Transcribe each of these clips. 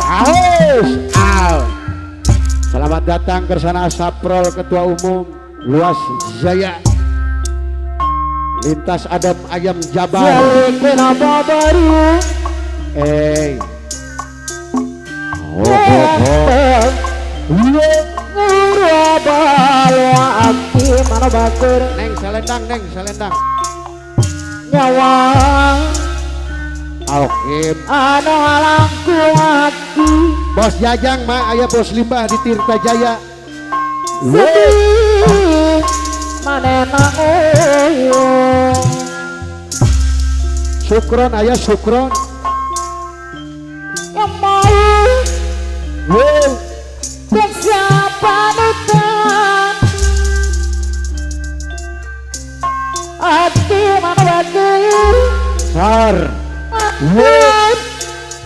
Aus al. Selamat datang Kersana Saprol Ketua Umum Luas Jaya. Lintas Adam Ayam Jabar. Kenapa baru? Oh, oh, oh. Neng selendang, neng selendang. Nyawa Alkim. Anu halangku aku. Bos Jajang mah aya bos limbah di Tirta Jaya. Sedih manena uyung. Sukron aya sukron. Yang mau. Wow. Dan siapa nutan. Hati mana bager. Sar.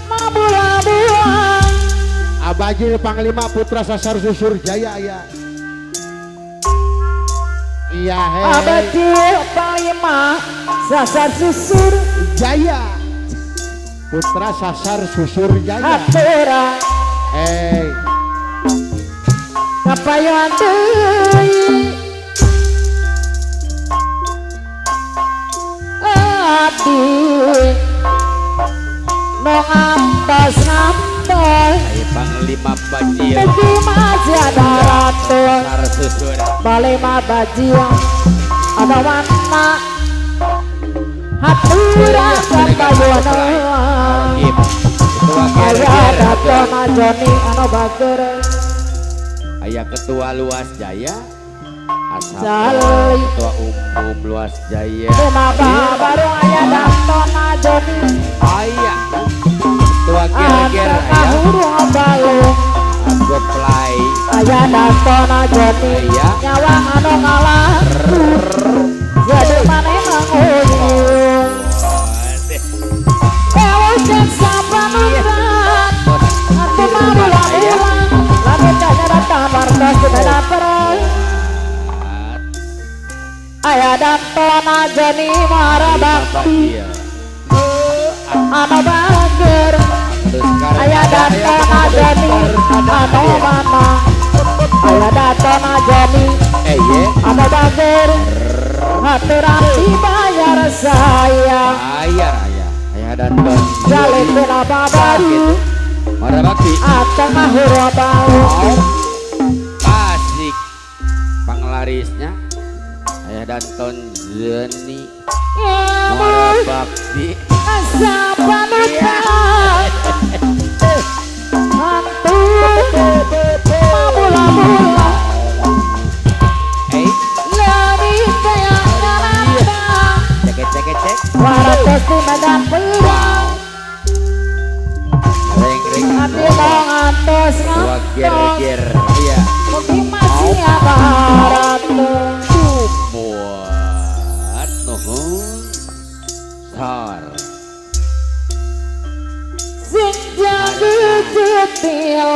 Mabula-bulang. Abajil Panglima Putra Sasar Susur Jaya ya. Iya hei. Abajil Panglima Sasar Susur Jaya. Putra Sasar Susur Jaya. Atura. Hei. Kapayan deui. Ati no ngantos ngantos Panglima Bajil Mugi masih ada ratu Panglima Bajil ada warna hatura kapayuana aya datona Joni anu bager aya Ketua Luas Jaya Asal Ketua Umum Luas Jaya Kenapa baru aya datona Joni aya Ketua Ger-ger aya Agoplay aya datona Joni nyawa anu ngalah jadi manehna nguyung ewa sapanutan atuh marulang lamun datang wartos dina perang aya datona Joni Muara Bakti anu bager aya datona Joni anu mana aya datona Joni anu bager haturan dibayar saya bayar aya aya danton jalin kenapa baru Muara Bakti atau mahurwa bau asik panglarisnya aya danton Joni Muara Bakti sapanutan hantu mabula-bula lari kayak ngarantang cek cek cek waratos di medan perang ring ring hati mau ngantos ngantos ger iya mungkin masih ada ratu buat nuhun sar sing jago jetil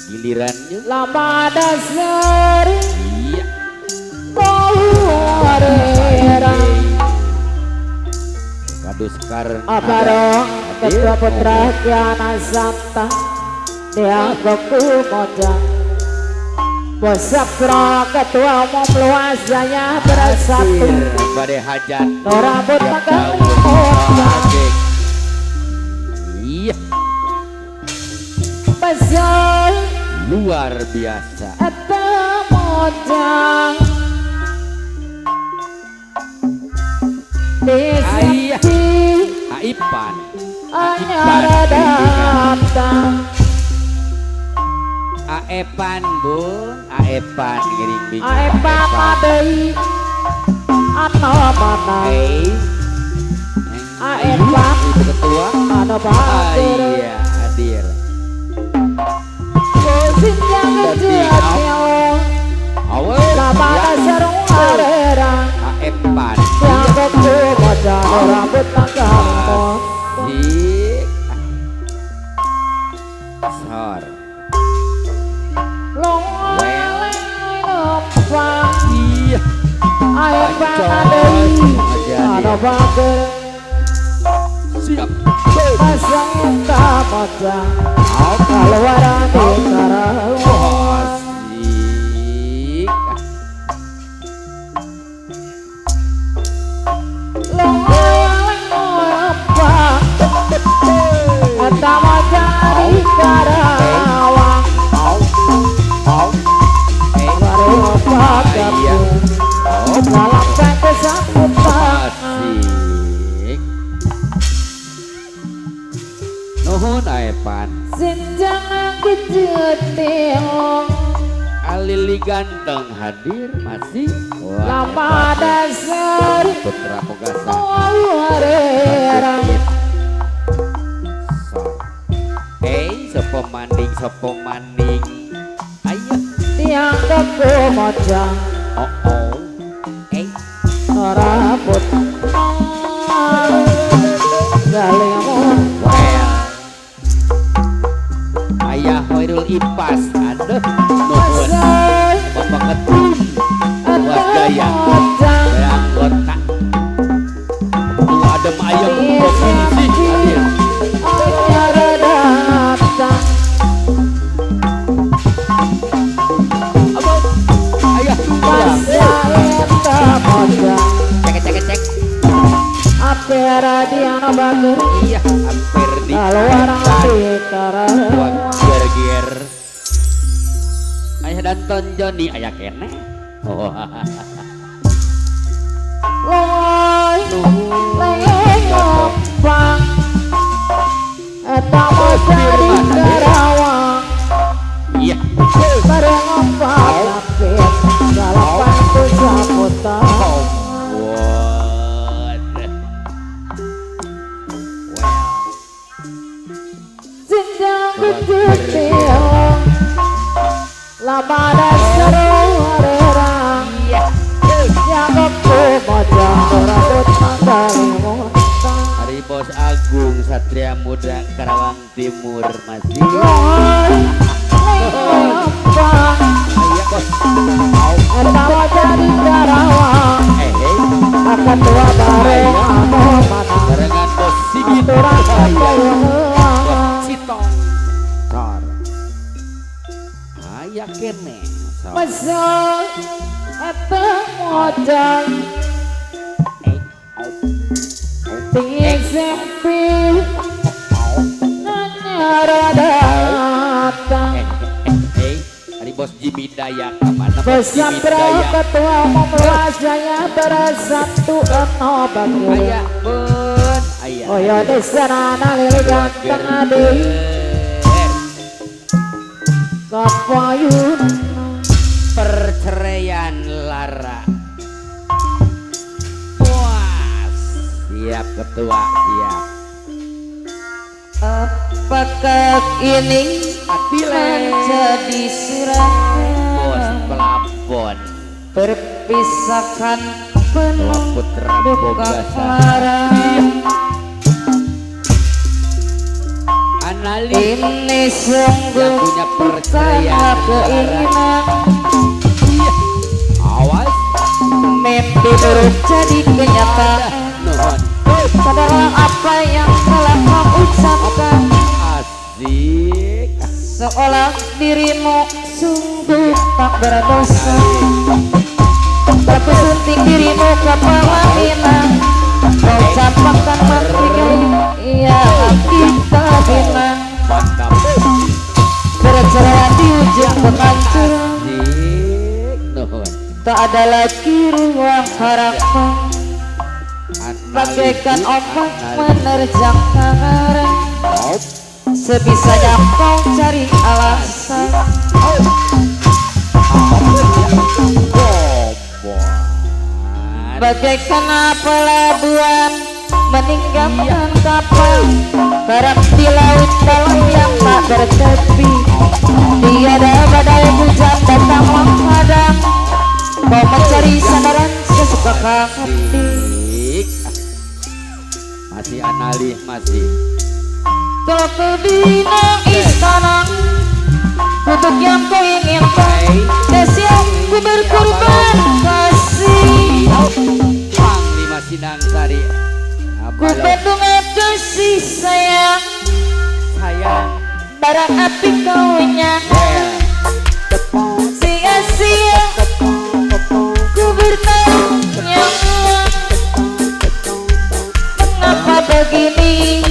gilirannya lama dasar iya kadus karena abarong ketua putra Kiana Santa dia goku moja Bosapro ketua umum Luas Jaya bersatu pada hajat rambut makan iya pasal luar biasa atau mojang Ayah Aipan anyar datang Aepan bun Aepan ngiring bingung Aepan madei ano mana Aepan ketua ano batir iya hadir Kucing yang kecil lama sarung arera Aepan yang kuku moja rambut langkah asik sor iya air panadei ana bager Siap. Pasang tamoja keluar di Karawang. Asik. Tamoja di Karawang. Baru padaku dalam kesakutan. Asik. Nuhun Aepan. Senjang kejeting. Alili ganteng hadir masih. Lama dasar Putra Pogasa. Hey, sopo maning sopo maning. Ayo. Tiang keku moja. Oh oh. Eh. Rambut. Galemu. Ayah Hoirul Ipas. Aduh. Nuhun. Bapak Ketum. Luas Gaya. Beranggota. Ketua Adem Ayem Provinsi hadir. Ayah cek cek cek. Radiana bagus. Iya, hampir di Ger. Ayah Danton Joni ayah kene. Oh. Loy, ngompang. Eta moja di Karawang. Iya. Bareng ngompang lapis dalapan tujuh. Lama dasar orang yang aku moja rambut manggalmu. Hari Bos Agung Satria Muda Karawang Timur masih. Ayah bos. Eta jadi Karawang. Ketua bareng mana? Barengan Bos Sigit. Bos Citong. Tor. Ayah kene. Mesel eta moja tinggi SMP nanya datang. Hari Bos Jimmy Dayak mana Bos Jimmy Dayak. Ketua umum Jaya bersatu eno bagus. Ayah bun. Ayah. Oh ya desa nalili ganteng adi. Kapayun perceraian Lara. Puas. Siap ketua, siap. Apakah ini menjadi surat Bos pelapon perpisahan penuh Putra duka Bogasa. Analis ini sungguh yang punya perceraian keinginan. Iya. Awas mimpi buruk jadi kenyataan. Sadarlah apa yang telah kau ucapkan. Asik. Seolah dirimu sungguh tak berdosa. Aku sunting dirimu ke pelaminan. Kau campakkan mati yang kita bina. Perceraian di ujung penghancuran. Tak ada lagi ruang harapan. Bagaikan ombak menerjang karang. Sebisanya kau cari alasan. Bagaikan pelabuhan meninggalkan kapal. Karam di laut dalam yang tak bertepi. Tiada badai hujan datang menghadang. Kau mencari sandaran sesuka hati. Masih analis masih. Kalau ku bina istana untuk yang kau inginkan, siap ku berkorban kasih. Panglima Sinang Sari. Ku bendung kasih. Barang api kau nyana sia-sia ku bertanya mengapa begini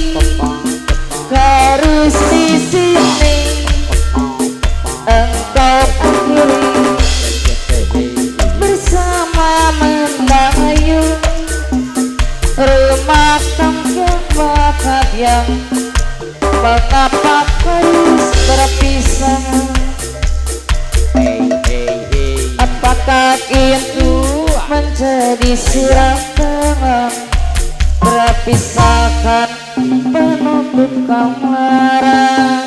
harus di sini engkau akhiri bersama mendayu rumah tangga bahagia. Mengapa harus berpisah? Apakah itu menjadi surat tangan berpisahkan penutup kamaran?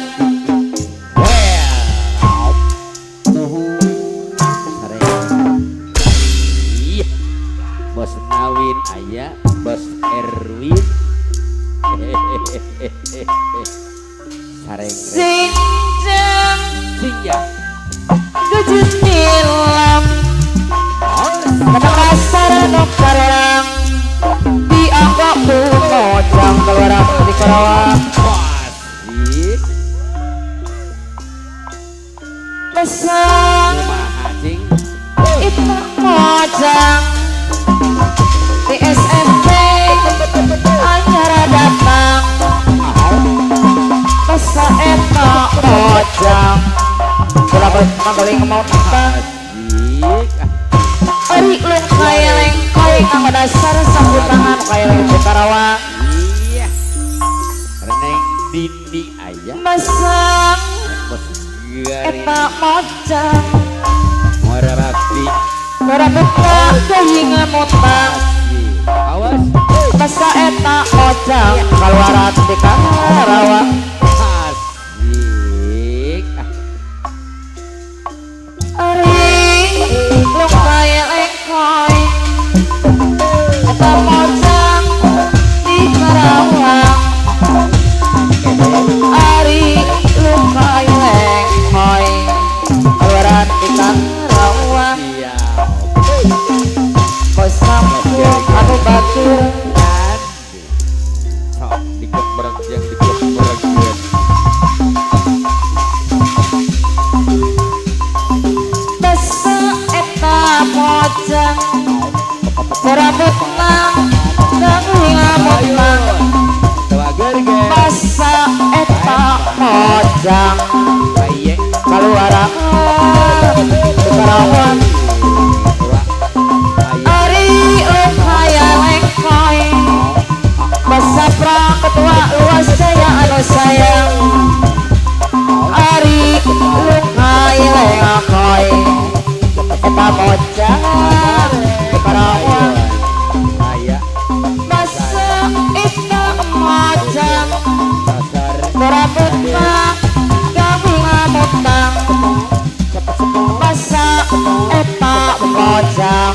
Bos Nawin ayah, Bos Erwin. Sareng sinjang sinjang gejut nilam kata kasar nok karang dianggap mojang keluar di Karawang. Asik pesang itu mojang di SMP anyar datang masa enak mojang kulabat manggaling mau tentang ari lung kaya lengkoi kanggo dasar sapu tangan kaya leng di Karawang. Iya reneng dini ayah masang eta mojang muara bakti muara buka kehinga motang awas masa eta mojang kaluaran di Karawang. Asik ari lung kaya lengkoi eta mojang di Karawang. Ari lung kaya lengkoi kaluaran di Karawang. Kos sampur anu batur sok digembreng jeung digembreng basa eta mojang rambutna ngamutang basa eta mojang kaluaran di Karawang. Ari lung kaya lengkoi basa prang ketua luas jaya anu sayang. Ari lung kaya lengkoi eta mojang di Karawang. Basa eta mojang rambutna ngamutang basa eta mojang